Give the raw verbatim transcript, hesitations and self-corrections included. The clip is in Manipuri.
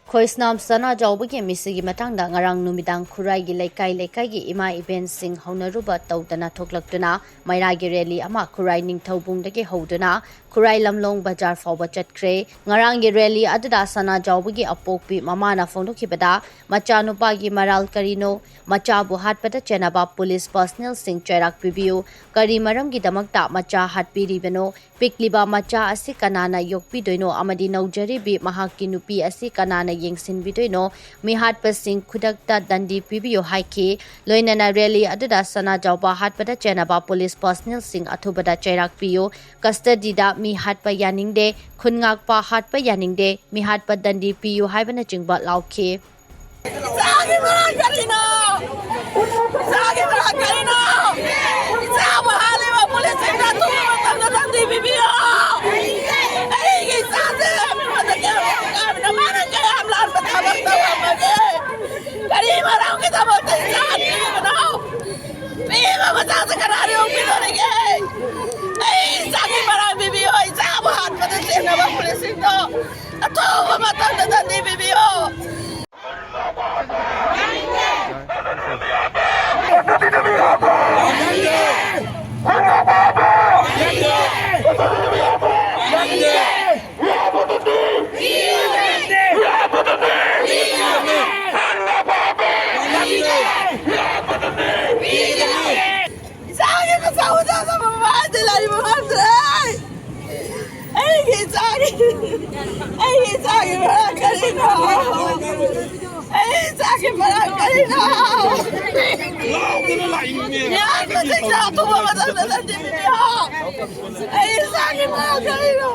ꯈꯣꯏꯁꯅꯥꯝ ꯁꯅꯥꯖꯥꯎꯕꯒꯤ ꯃꯤꯁꯤꯒꯤ ꯃꯇꯥꯡꯗ ꯉꯔꯥꯡ ꯅꯨꯃꯤꯗꯥꯡ ꯈꯨꯔꯥꯏꯒꯤ ꯂꯩꯀꯥꯏ ꯂꯩꯀꯥꯏꯒꯤ ꯏꯃꯥ ꯏꯕꯦꯟꯁꯤꯡ ꯍꯧꯅꯔꯨꯕ ꯇꯧꯗꯅ ꯊꯣꯛꯂꯛꯇꯨꯅ ꯃꯩꯔꯥꯒꯤ ꯔꯦꯂꯤ ꯑꯃ ꯈꯨꯔꯥꯏ ꯅꯤꯡꯊꯧꯕꯨꯡꯗꯒꯤ ꯍꯧꯗꯨꯅ ꯈꯨꯔꯥꯏ ꯂꯝꯂꯣꯡ ꯕꯖꯥꯔ ꯐꯥꯎꯕ ꯆꯠꯈ꯭ꯔꯦ꯫ ꯉꯔꯥꯡꯒꯤ ꯔꯦꯂꯤ ꯑꯗꯨꯗ ꯁꯅꯥꯖꯥꯎꯕꯒꯤ ꯑꯄꯣꯛꯄꯤ ꯃꯃꯥꯅ ꯐꯣꯡꯗꯣꯛꯈꯤꯕꯗ, ꯃꯆꯥꯅꯨꯄꯥꯒꯤ ꯃꯔꯥꯜ ꯀꯔꯤꯅꯣ? ꯃꯆꯥꯕꯨ ꯍꯥꯠꯄꯗ ꯆꯦꯟꯅꯕ ꯄꯨꯂꯤꯁ ꯄꯔꯁꯅꯦꯜꯁꯤꯡ ꯆꯩꯔꯥꯛ ꯄꯤꯕꯤꯌꯨ꯫ ꯀꯔꯤ ꯃꯔꯝꯒꯤꯗꯃꯛꯇ ꯃꯆꯥ ꯍꯥꯠꯄꯤꯔꯤꯕꯅꯣ? ꯄꯤꯛꯂꯤꯕ ꯃꯆꯥ ꯑꯁꯤ ꯀꯅꯥꯅ ꯌꯣꯛꯄꯤꯗꯣꯏꯅꯣ ꯑꯃꯗꯤ ꯅꯧꯖꯔꯤꯕꯤ ꯃꯍꯥꯛꯀꯤ ꯅꯨꯄꯤ ꯑꯁꯤ ꯀꯅꯥꯅ ꯌꯦꯡꯁꯤꯟꯕꯤꯗꯣꯏꯅꯣ? ꯃꯤꯍꯥꯠꯄꯁꯤꯡ ꯈꯨꯗꯛꯇ ꯗꯟꯗꯤ ꯄꯤꯕꯤꯌꯨ ꯍꯥꯏꯈꯤ꯫ ꯂꯣꯏꯅꯅ ꯔꯦꯂꯤ ꯑꯗꯨꯗ ꯁꯅꯥꯖꯥꯎꯕ ꯍꯥꯠꯄꯗ ꯆꯦꯟꯅꯕ ꯄꯨꯂꯤꯁ ꯄꯔꯁꯅꯦꯜꯁꯤꯡ ꯑꯊꯨꯕꯗ ꯆꯩꯔꯥꯛ ꯄꯤꯌꯨ, ꯀꯁꯇꯗꯤꯗ ꯃꯤ ꯍꯥꯠꯄ ꯌꯥꯅꯤꯡꯗꯦ, ꯈꯨꯟ ꯉꯥꯛꯄ ꯍꯥꯠꯄ ꯌꯥꯅꯤꯡꯗꯦ, ꯃꯤꯍꯥꯠꯄ ꯗꯟꯗꯤ ꯄꯤꯌꯨ ꯍꯥꯏꯕꯅꯆꯤꯡꯕ ꯂꯥꯎꯈꯤ꯫ ꯏꯆꯥꯒꯤ ꯃꯔꯥꯜ ꯀꯔꯤꯅꯣ? ꯏꯆꯥꯒꯤ ꯃꯔꯥꯜ ꯀꯔꯤꯅꯣ? ꯏꯆꯥꯕꯨ ꯍꯥꯠꯂꯤꯕ ꯄꯨꯂꯤꯁꯁꯤꯡꯗ ꯑꯊꯨꯕ ꯃꯇꯝꯗ ꯗꯟꯗꯤ ꯄꯤꯕꯤꯌꯣ꯫ ꯑꯩꯒꯤ ꯏꯆꯥꯁꯦ ꯃꯤꯉꯣꯟꯗ ꯀꯌꯥꯝ ꯌꯥꯝ ꯀꯥꯕꯅꯣ? ꯃꯥꯅ ꯀꯌꯥꯝ ꯂꯥꯟꯕ ꯊꯕꯛ ꯇꯧꯔꯝꯃꯒꯦ? ꯀꯔꯤ ꯃꯔꯝꯒꯤꯗꯃꯛꯇ ꯏꯆꯥ ꯍꯥꯠꯄꯤꯔꯤꯕꯅꯣ? ꯄꯤꯕ ꯃꯆꯥꯁꯦ ꯀꯅꯥꯅ ꯌꯣꯛꯄꯤꯗꯣꯔꯤꯒꯦ? ꯑꯩ ꯏꯆꯥꯒꯤ ꯃꯔꯥꯜ ꯄꯤꯕꯤꯌꯣ꯫ ꯏꯆꯥꯕꯨ ꯍꯥꯠꯄꯗ ꯆꯦꯟꯅꯕ ꯄꯨꯂꯤꯁꯁꯤꯡꯗꯣ ꯑꯊꯨꯕ ꯃꯇꯝꯗ ꯗꯟꯗꯤ ꯄꯤꯕꯤꯌꯣ꯫ ꯏꯆꯥꯒꯤ ꯃꯆꯥ ꯃꯆꯥꯗ ꯃꯃꯥꯗꯤ ꯂꯩꯕ ꯉꯝꯗ꯭ꯔꯦ꯫ ꯑꯩꯒꯤ ꯏꯆꯥꯒꯤ, ꯑꯩꯒꯤ ꯏꯆꯥꯒꯤ ꯃꯔꯥꯜ ꯀꯔꯤꯅꯣ? ꯑꯩ ꯏꯆꯥꯒꯤ ꯃꯔꯥꯜ ꯀꯔꯤꯅꯣ? ꯃꯤꯍꯥꯠꯄꯁꯤꯡꯗ ꯑꯊꯨꯕ ꯃꯇꯝꯗ ꯗꯟꯗꯤ ꯄꯤꯕꯤꯌꯣ꯫ ꯑꯩ ꯏꯆꯥꯒꯤ ꯃꯔꯥꯜ ꯀꯔꯤꯅꯣ?